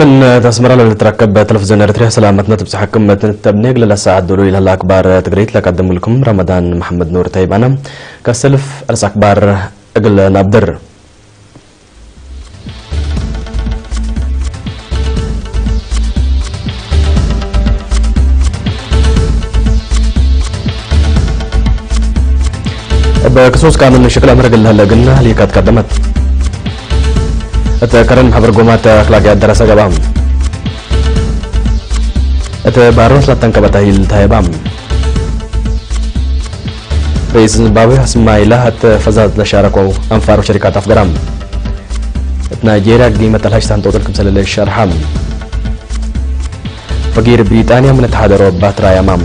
من تسمر على التركب تلفزيون إريتريا سلامتنا تبصحكم متنتبني قل الساعة دولو إلى الأكبار تقريت لقدم لكم رمضان محمد نور تيبانا كسلف أرس أكبار قل نابدر. ብክሱስ ቃኑን ሽቅላ መረግል ለግና ሊካት ቀደመት። እቲ ከረን ማሕበር ጎማት ኣኽላቂ ኣደረሰ ገባም። እቲ ባሮስ ላተንከበታ ይል ታይባም። ርእስ ዝምባብዌ ስማይላ እቲ ፈዛዝ ለሻረኮው ኣንፋሮ ሸሪካት ኣፍገራም። እቲ ናይጄርያ ግዲመት ኣልሃሽታን ጦጥል ክምሰለለ ሸርሓም። ፈጊር ብሪጣንያ ምን ተሓደሮ ባትራያማም።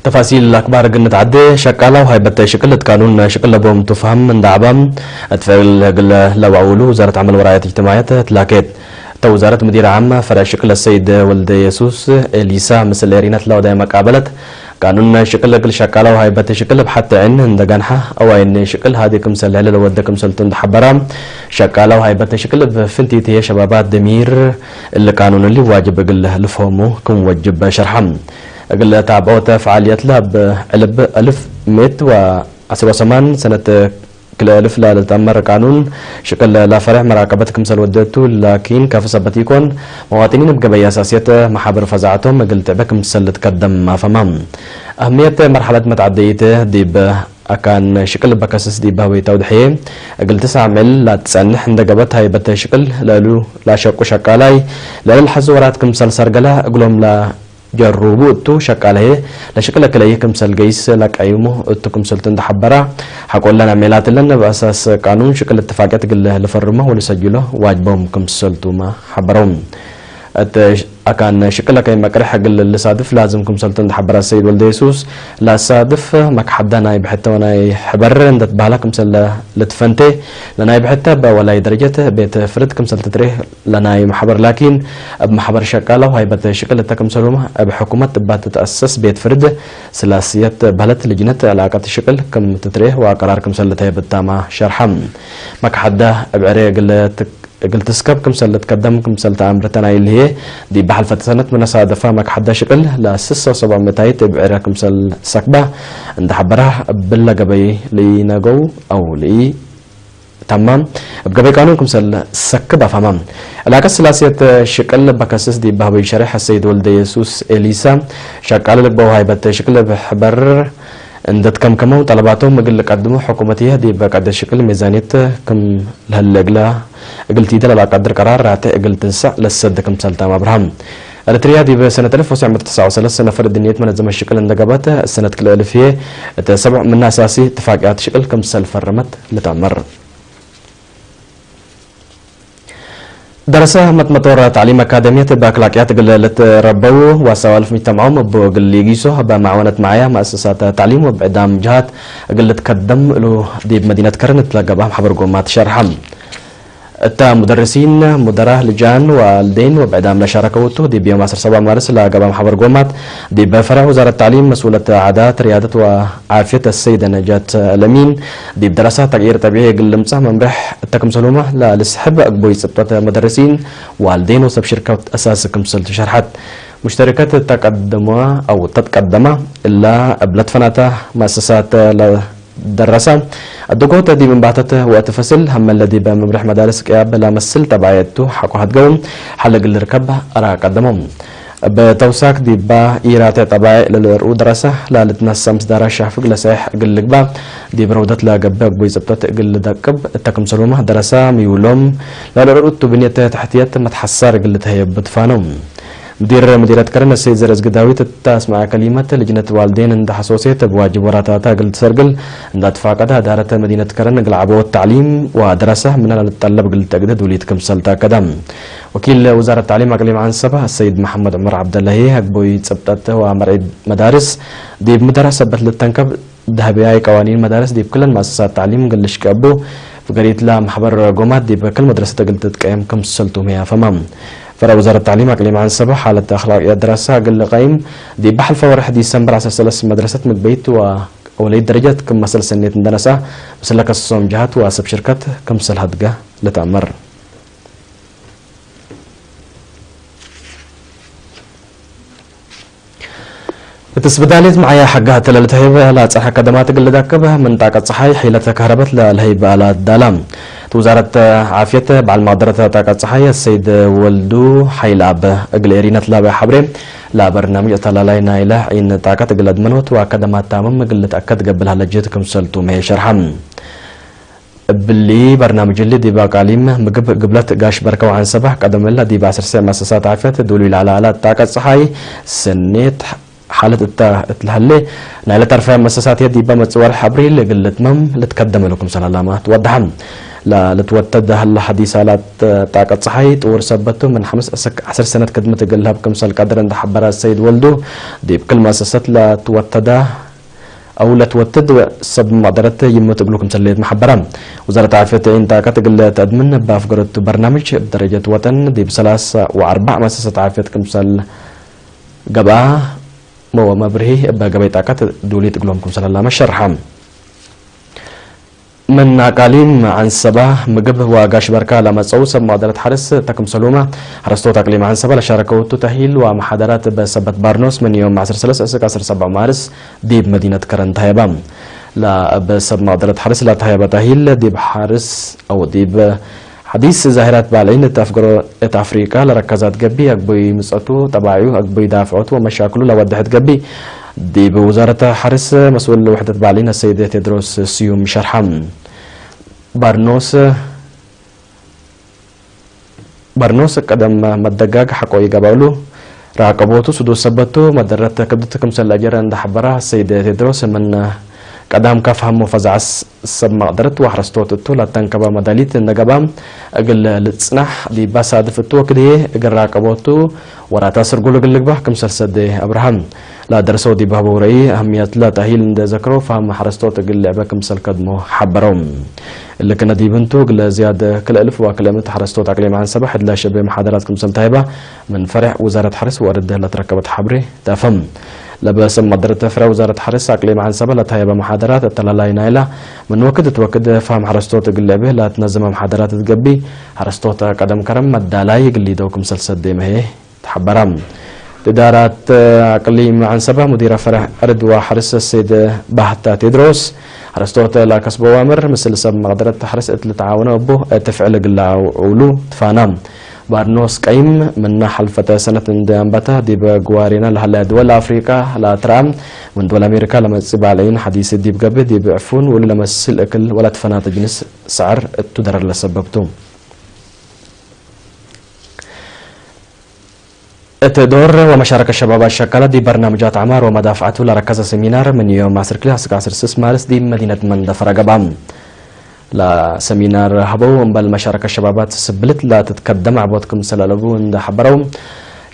ተፋሲል ኣክባር ግንት ዓዲ ሸቃላው ሃይበተ ሽቅል እትቃኑን ሽቅል ለቦም ቱፋም እንዳዕባም እትፈል ግለ ለዋውሉ ወዛረት ዓመል ወራየት እጅትማያት ትላኬት። ተውዛረት ምዲር ዓም ፈረ ሽቅል ሰይድ ወልደ የሱስ ኤሊሳ ምስል ኤሪነት ለወዳይ መቃበለት ቃኑን ናይ ሽቅል እግል ሸቃላው ሃይበት ሽቅል ብሓቲ ዕን እንደ ጋንሓ ኣዋይን ሽቅል ሃዲ ክምሰል ዕልል ወደ ክምሰልቱ እንደ ሓበራ ሸቃላው ሃይበት ሽቅል ብፍንቲት የሸባባት ደሚር እሊ ቃኑን እሊ ዋጅብ እግል ልፎሙ ክም ወጅብ ሸርሓ እግል ታብዖተ ፈዓልየት ላ ብዕልብ እልፍ ሜት ወዓስር ወሰማን ሰነት ክልእልፍ ላልተኣመረ ቃኑን ሽቅል ላፈርሕ መራቀበት ክምሰል ወደቱ ላኪን ከፍ ሰበት ይኮን መዋጢኒን ብገበይ ኣሳስየት መሓበር ፈዛዕቶም እግል ትዕበ ክምሰል ልትቀደም ኣፈማ። ኣህምየት መርሓለት መትዓደይት ዲብ ኣካን ሽቅል በከስስ ዲብ ህወይታው ድሕየ እግል ትሳዕ ምዕል ላትጸንሕ እንደ ገበት ሃይበት ሽቅል ለሉ ላሸቁ ሸቃላይ ለልል ሐዚ ወራት ክምሰል ሰርገላ እግሎም ላ ጀሩቡ እቱ ሸቃለየ ለሽቅለ ክለይ ክምሰል ገይስ ለቀይሙ እቱ ክምሰልቱ እንተሓበራ ሓቆለን ኣሜላትለን ብኣሳስ ቃኑን ሽቅል እትፋቅት ግለ ልፈርሞ ወልሰጅሎ ዋጅቦም ክምሰልቱማ ሓበሮም። እቲ ኣካን ሽቅለ ከይ መቅርሕ ግል ልሳድፍ ላዝም ክምሰልቱ እንተሓበራ ሰይድ ወልደ የሱስ ላሳድፍ መክሓዳ ናይ ብሕተ ናይ ሕበር እንደትባህላ ክምሰለ ልትፈንቴ ለናይ ብሕተ በወላይ ደረጀት ቤት ፍርድ ክምሰል ትትሬ ለናይ ማሕበር ላኪን እብ ማሕበር ሸቃላው ሃይበት ሽቅል እተ ክምሰሉማ እብ ሕኩመት እባት ትትኣሰስ ቤት ፍርድ ስላስየት በህለት ልጅነት ዕላቀት ሽቅል ክም ትትሬ ወአቀራር ክምሰል ተህብታማ ሸርሓም። መክሓዳ እብ ዕሬ እግል ትስከብ ክምሰል ትከደም ክምሰል ተኣምርተና ይልህየ ዲብ ባሕልፈት ሰነት ምነሳደፋ መክሓዳ ሽቅል ለስሳ ሰባ መታይት እብ ዕረ ክምሰል ሰክባ እንተሓበራ እብለ ገበይ ልኢነገው ኣው ልኢ ታማም እብ ገበይ ቃኑን ክምሰል ሰክብ ኣፋማ። ዕላቀት ስላሴት ሽቅል በከስስ ዲብ ባህበይ ሸሪሕ ሰይድ ወልደ የሱስ ኤሊሳ ሸቃል ልግበው ሃይበት ሽቅል ብሕበር እንደትከምከመው ጠለባቶም እግል ቀድሞ ሕኩመት ይህ ዲብ ቀደ ሽቅል ሚዛንየት ክም ለህለ እግላ እግል ቲደል ኣላቀድር ቀራር ራትዕ እግል ትንሳዕ ለሰድ ክምሰል ታም ኣብርሃም። ኤርትርያ ዲብ ሰነት ኣልፍ ወሰዕ ምእቲ ተስዓ ወሰለስተ ነፈር ድንየት መነዘመ ሽቅል እንደገበት ሰነት ክልኤ ኣልፍ እየ እተ ሰብዕ ምናሳሲ ትፋቅያት ሽቅል ክምሰል ፈረመት ልታመር። ደረሰ መጥመጦር ታዕሊም ኣካደሚየት በኣክላቅያት እግል ልትረበው ዋሳው ኣልፍ ሚጅተምዖም እቡ እግል ይጊሶ በማዕወነት መዓያ መእሰሳት ታዕሊም ወብዕዳም ጅሃት እግል ልትከደም እሉ ዲብ መዲነት ከረን እትለገባ ማሕበር ጎማ ትሸርሓ። እታ ሙደርሲን ሙደራ ልጃን ዋልዴን ወብዕዳም ለሻረከውቱ ዲብ ዮም ዓሰርተ ሰብዓ ማርስ ለገባ ማሕበር ጎማት ዲብ ፈረዕ ውዛረት ታዕሊም መስኡለት ዓዳት ርያደት ወዓፍየት ኣሰይደ ነጃት ለሚን ዲብ ደረሳ ተቅይር ጠቢዒ እግል ልምጻ መምርሕ እተ ክምሰሉማ ላልስሕብ ኣግቦይ ጽብጠት ሙደርሲን ዋልዴን ወሰብ ሽርከት ኣሳሲ ክምሰል ትሸርሐት። ሙሽተሪከት ተቀደማ ኣው ተትቀደማ እላ እብለት ፈናታ መእሰሳት ደረሳ ኣድጎተ ዲብ እንባተት ወእት ፈስል ሀመለ ዲበ መምርሕ መዳርስ ቅያብ ላመስል ጠባየቱ ሓቆ ሃድገው ሓለ ግል ርከብ ኣራ ቀደሞም። ብተውሳክ ዲባ ኢራተ ጠባየ ለልርኡ ደረሳ ላልትነሳ ምስ ዳራ ሻፍግ ለሳይሕ እግል ልግባ ዲብ ረውደት ላገብእ ኣግቦይ ጽብጠት እግል ልደቅብ እተ ክምሰሉማ ደረሳ ሚውሎም ላልርኡ ቱ ብንየት ተሕትየት መትሓሳር እግል ልትሀየብ ትፋነው። مدير مديرية كرن السيد زرزق داويت التاسمع كلمة لجنة والدين عند حساسية بواجب وراتاتا قلت سرقل عند اتفاق ده دارت مدينة كرن قلعبو التعليم ودراسة من أن نتطلب قلت أقدد وليت كم سلتا كدم. وكيل وزارة التعليم أقليم عن سبا السيد محمد عمر عبد الله هقبوي سبتت ومرعي مدارس دي مدرسة بتلت تنكب ذهبية قوانين مدارس دي بكل مؤسسات التعليم قلش كأبو فقريت لا محبر قومات دي بكل مدرسة قلت تقيم كم سلتو مية فمام. فرا وزارة التعليم أقليم عن سبا حالة أخلاق الدراسة قل قيم دي بحلفة ورح ديسمبر عسر سلس مدرسة مقبيت و أولي درجة كم مثل سنة اندنسا، مثل كسوم جهات واسب شركة كم سل هدقة لتأمر. እቲ ስብዳሊት መዓያ ሓጋ ተለልተ ሄበ ላጸ ሓካ ደማት ግልዳከበ ምንጣቀ ጸሓይ ሒለተ ከህረበት ለልሀይ በኣላ ዳላ። እቲ ውዛረት ዓፍየት በዓል ማደረተ ጣቀ ጸሓይ ሰይድ ወልዱ ሓይል ኣብ እግል ኤሪነት ላበ ሓብሬ ላበርናምጅ እተላላይ ናይለ ዒን ጣቀት ግለድ መኖት ወኣከደማት ታምም ግልት ኣከት ገብልሃ ለጅት ክምሰልቱ መሄ ሸርሓ። እብሊ በርናምጅ እሊ ዲብ ኣቃሊም ምግብ ግብለት ጋሽ በርከው ዓንሰባ ቀደም እላ ዲብ ዓሰርተ ሰዕ መሰሳት ዓፍየት ዱሉ ኢላላ ኣላት ጣቀ ጸሓይ ሰኔት ሓለት እታ እትልሃሌ ናይ ለተርፈ መሰሳት የዲባ መጽወር ሓብሪ ለግልት መም ልትከደመ ለኩም ሰላላማ ትወድሓም። ለልትወተደ ሀላ ሐዲስ ኣላት ጣቀ ጸሓይ ጥውር ሰበቱ ምን ሐምስ እስክ ዓሰርተ ሰነት ክድመት እግል ለሀብ ክምሰል ቀድር እንደ ሐበራ ሰይድ ወልዱ ዲብ ክል መሰሰት ለትወተዳ أو لا توتد سب مقدرة يمت قلوكم سليت محبرة. وزارة العافية إن طاقة قلة أدمن بافقرة برنامج بدرجة وطن دي بثلاثة وأربع مؤسسات عافية كمسل قبا مو مبرهي بقبي طاقة دولي تقلومكم سلالة مشرحة. من أقاليم عن سبا مقب وقاش بركة لما تصو سب مقدرة حرس تكم سلومة. حرستو تقليم عن سبا لشاركو تهيل ومحاضرات بسبت بارنوس من يوم عشر سلس أسك عشر سبع مارس ديب مدينة كرن تهيبا. لا بسب مقدرة حرس لا تهيبا تهيل ديب حرس أو ديب حديث ظاهرات بالعين تفقر أفريقيا لركزات قبي أقبي مسأتو طباعيو أقبي دافعوتو ومشاكلو لودحت قبي. ديب وزارة حرس مسؤول وحدة بالعين السيد تدروس سيوم شرحم. بارنوس በርኖስ ቀደም መደጋግ ሓቆ ይገባሉ። ራቀቦቱ ስዱስ ሰበቱ መደረት ክብድት ክምሰል ኣጀረ እንዳሐበራ ሰይድ ቴድሮስ ምን ቀዳም ካፍ ሃሞ ፈዛዕስ ሰብ መቅደረት ወሕረስቶት እቱ ላተንከባ መዳሊት እንደገባ እግል ልጽናሕ ዲባ ሳድፍ እቱ ወክድዬ እግል ራቀቦቱ ወራታ ስርጉ ልግል ልግባህ ክምሰል ሰደ ኣብርሃም ላደርሰው ዲባህበው ረኢ ኣህምያት ላታሂል እንደዘክረው ፋም ሐረስቶት እግል ልዕበ ክምሰል ከድሞ ሐበረው። እልክ ነዲብንቱ እግለ ዝያድ ክለ እልፍ ወክለ ምት ሐረስቶት ኣቅሊም ዓንሰባ ሕድላ ሸበ መሓደራት ክምሰል ታይባ ምን ፈርሕ ውዛረት ሐርስ ወርድ ለትረከበት ሐብሬ ተፈም። ለበሰም መደረት ፍረ ውዛረት ሐርስ ኣቅሊም ዓንሰባ ለታይባ መሓደራት እተላላይ ናይላ ምን ወክድ እትወክድ ፋም ሐረስቶት እግል ልዕበ ላትነዘመ መሓደራት እትገቢ ሐረስቶት ቀደም ከረም መዳላይ እግል ሊደው ክምሰል ሰደ መሄ ተሓበራ። እዳራት ኣቅሊም ዓንሰባ ሙዲረ ፈረህ ዕርድ ወሓርስ ሰይድ ባህታ ቴድሮስ ሓረስቶት ላከስቦ ዋምር ምስል ሰብ መቅደረት ሓርስ እት ልተዓወነ እቡ እት ፍዕል ግላ ውዕሉ ትፋና። ባርኖስ ቀይም ምና ሓልፈተ ሰነት እንደ ኣንባታ ዲበ ግዋሬና ለሃለ ድወል ኣፍሪቃ ላትራ ምን ድወል ኣሜሪካ ለመጽ ባልዒን ሓዲስ ዲብ ገብህ ዲብ ዕፉን ውሉ ለመስል እክል ወላ ትፈናተ ጅንስ ሰዕር እቱ ደረር ለሰበብቱ። እት ዶር ወመሻረከ ሸባባት ሸካላት ዲብ በርናምጃት ዐማር ወመዳፍዓቱ ለረከዘ ሰሚናር ምን ዮም ዓስር ክልተ እስክ ዓስር ስስ ማርስ ዲብ መዲነት መንደፈረ ገብአ። ለሰሚናር ሀበው እምበል መሻረከ ሸባባት ስብልት ለትትከደም ዐቦት ክምሰል አለቡ እንደ ሐበረው፣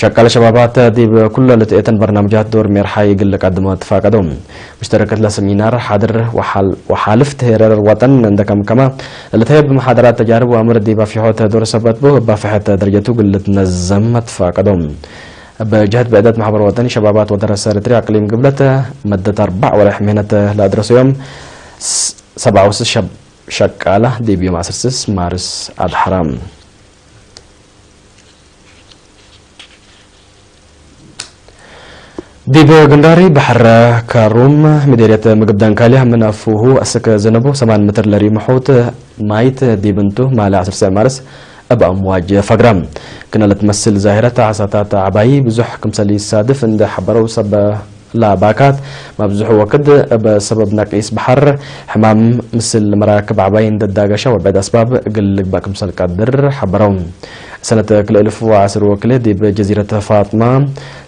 ሸቃለ ሸባባት ዲብ ኩለ ልትኤተን በርናምጃት ዶር ሜርሓ ይግል ቀድሞ ትፋቀደው። ሙሽተረከት ለሰሚናር ሓድር ወሓል-፣ ወሓልፍት ሄረር ወጠን እንደ ከምከማ ለልትሀየብ መሓደራት ተጃርብ ወአምር ዲብ አፍሖት ዶር ሰበት ቡ እባ ፍሐት ደረጀቱ ግልት ነዘም ትፋቀደው። እብ ጀህት ብዕደት ማሕበር ወጠኒ ሸባባት ወደረሰ ኤርትርያ አቅሊም ግብለት መደት አርባዕ ወርሕ ምህነት ለአድረሰዮም ስ-፣ ሰብዓ ወስስ ሸብ-፣ ሸቃላ ዲብ ዮም ዓስር ስስ ማርስ አድሐራ። ዲብ ግንዳሪ ባሕረ ካሩም ምዴርየት ምግብ ዳንካልያ ምን አፉሁ አስክ ዘነቡ ሰማን ምትር ለሪሙ ሑት ማይት ዲብ እንቱ ማለ ዓስር ሰዕ ማርስ እብ አምዋጅ ፈግራ። ክነ ልትመስል ዛሂረት ዓሳታት ዐባይ ብዙሕ ክምሰል ይሳድፍ እንደ ሐበረው ሰብ ላባካት መብዝሑ ወክድ እብ ሰበብ ነቂስ በሐር ሕማም ምስል መራክብ ዐባይ እንደ ዳገሻ ወብዕድ አስባብ እግል ልግባእ ክምሰል ቀድር ሐበረው። ሰነት ክልኤ እልፍ ወዐስር ወክልኤ ዲብ ጀዚረት ፋጥማ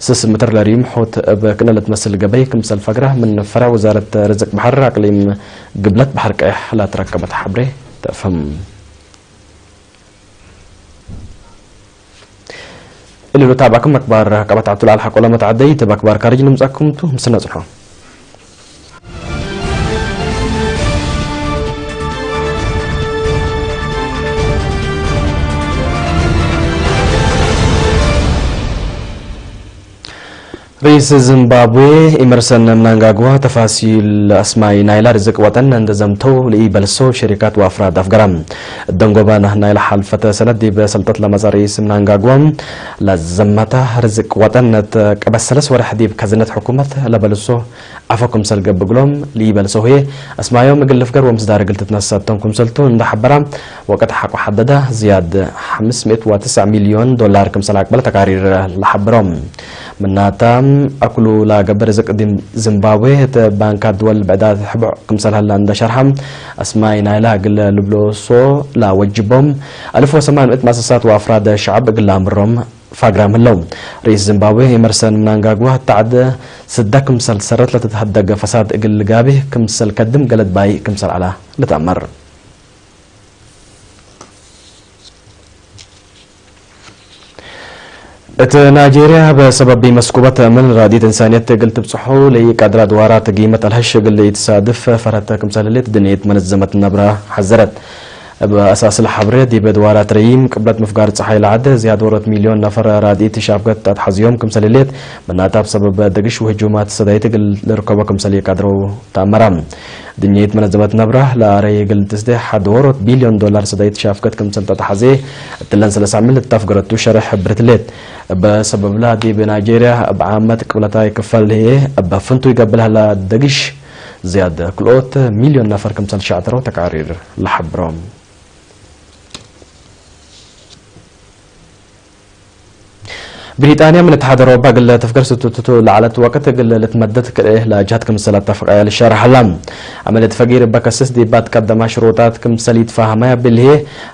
ስስ ምትር ለሪም ሑት እብ ክነ ልትመስል ገበይ ክምሰል ፈግራ ምን ፈረዕ ውዛረት ርዝቅ በሐር አቅሊም ግብለት በሐር ቀይሕ ላትረከበት ሐብሬ ተፍህም። እልሉ ታባኩም መክባር ቀበት ዓብቱ ለዓል ሓቆ ለመት ዓደይ ተባክባር ካርጅ ንምጻኩም ቱ ምስና ጽንሖ። ርኢስ ዚምባብዌ ኢመርሰን ምናንጋግዋ ተፋሲል ኣስማይ ናይላ ርዝቅ ወጠን እንደዘምተው ልኢበልሶ ሸሪካት ወኣፍራድ ኣፍገራ። ደንጎባ ናይላ ሓልፈተ ሰነት ዲብ ሰልጠት ለመጸ ርኢስ ምናንጋግዋ ለዘመታ ርዝቅ ወጠን ነተቀበሰለስ ወርሕ ዲብ ከዝነት ሕኩመት ለበልሶ ኣፈኩም ሰልገብ ብግሎም ልኢበልሶ ህየ ኣስማዮም እግል ልፍገር ወምስዳር እግል ትትነሰቶም ክምሰልቱ እንዳሐበራ ወቀት ሐቆ ሐደዳ ዝያድ ሓምስ ሚእት ወትስዕ ሚልዮን ዶላር ክምሰል ኣቅበለ ተቃሪር ለሐብሮም። ምናታ ኣኩሉ ላገበር ዝቅዲም ዚምባብዌ እቲ ባንካ ድወል ብዕዳት ሕቡዕ ክምሰል ሀላ እንዳሸርሓ ኣስማይ ናይላ ግለ ልብሎሶ ላወጅቦም ኣልፎ ሰማን ምእት ማሰሳት ወኣፍራደ ሸዓብ እግል ኣምሮም ፋግራም ህለው። ርኢስ ዚምባብዌ ኤመርሰን ምናንጋግዋ ታዕደ ስዳ ክምሰል ሰረት ለተተሀደገ ፈሳድ እግል ጋቢ ክምሰል ከድም ገለድ ባይ ክምሰል ዓላ ልትኣመር። እቲ ናይጄርያ በሰበብ መስኩበት ምን ራዲት እንሳንየት እግል ትብጽሖ ለይቃድራ ድዋራት ጊመት ኣልሀሽ እግል ይትሳድፍ ፈረተ ክምሰል ህሌት ድንየት መነዘመት ነብራ ሐዘረት። እብ ኣሳስል ሐብሬ ዲበ ድዋራት ረይም ቅብለት ምፍጋር ጸሓይ ለዓደ ዝያድ ወሮት ሚልዮን ነፈር ራዲት ሻፍገት ኣትሓዝዮም ክምሰል ህሌት ምናታ ብሰበብ ደግሽ ወህጁማት ሰዳይት እግል ልርከቦ ክምሰል ይቃድረው ተኣመራ። ድንየት መነዘመት ነብራ ለኣረይ እግል ትስደ ሓደ ወሮት ቢልዮን ዶላር ሰዳይት ሻፍገት ክምሰል ተተሓዜ እትለን ሰለሳ ሚል እታፍገረቱ ሸርሕ ሕብርትሌት። እበ ሰበብላ ዲብ ናይጄርያ እብ ዓመት ቅብለታይ ክፈል ህየ እበ ፍንቱ ይገብልሃላ ደግሽ ዝያድ ክልኦት ሚልዮን ነፈር ክምሰል ሸዕተረው ተቃሪር ለሐብሮም። ብሪጣንያ ምን እተሓደረ ወባ ግለ ተፍገር ስትትቱ ለዓለት ወቅት ግለ ልትመደት ክልኤ ለጃት ክምሰል ኣተፍቃያ ልሸርሐላ። ኣመለት ፈጊር በከስስ ዲባት ቀደማ ሽሮታት ክምሰል ይትፋሃማያ ብልሄ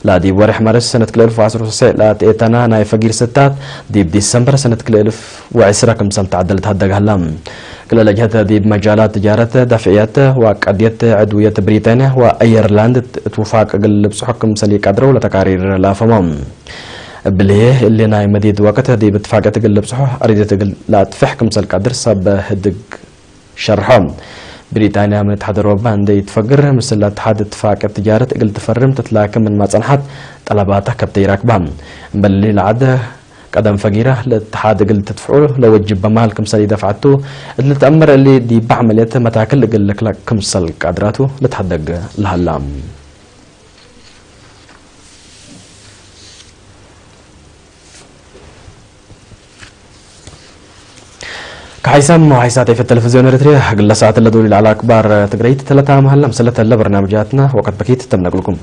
ላዲብ ወርሕ መርስ ሰነት ክልኤ እልፍ ወዓሰርተ ሰለስተ ላትኤተና ናይ ፈጊር ስታት ዲብ ዲሰምበር ሰነት ክልኤ እልፍ ወዕስራ ክምሰል ተዓደል ተሃደግሃላ። ክልኤ ለጃት ዲብ መጃላት ትጃረት ዳፍዕየት ወቀድየት ዕድውየት ብሪጣንያ ወአየርላንድ እትውፋቅ ግል ልብጽሖ ክምሰል ይቀድረው ለተቃሪር ላፈሞም። ብልሄ እሊ ናይ መዲድ ወቅት ዲብ እትፋቅየት እግል ልብጽሖ ኣሪደት እግል ለኣጥፍሕ ክምሰል ቀድር ሰብ ህድግ ሸርሖ። ብሪጣንያ ምን እትሓደር ወባ እንደ ይትፈግር ምስል ለእትሓድ እትፋቅየት ትጃረት እግል ትፈርም ትትላከ ምን ማጸንሓት ጠለባታ ከብተ ይራክባ። እምበል እሊ ለዓደ ቀደም ፈጊራ ለእትሓድ እግል ትትፍዑ ለወጅብ በማል ክምሰል ይደፍዓቱ እት ልትአምር እሊ ዲባዕ መሌት መታክል እግል ልክለቅ ክምሰል ቀድራቱ ልትሓደግ ለሃላ። ከሓይሳም መዋሒሳት ኤፈት ቴሌቪዝዮን ኤርትርያ ግለ ሰዓት ለዶሊ ለዓል ኣክባር ትግራይት ተለታ መሃላ ምሰለተ ለበርናምጃትና ወቀት በኪት ተምነቅልኩም።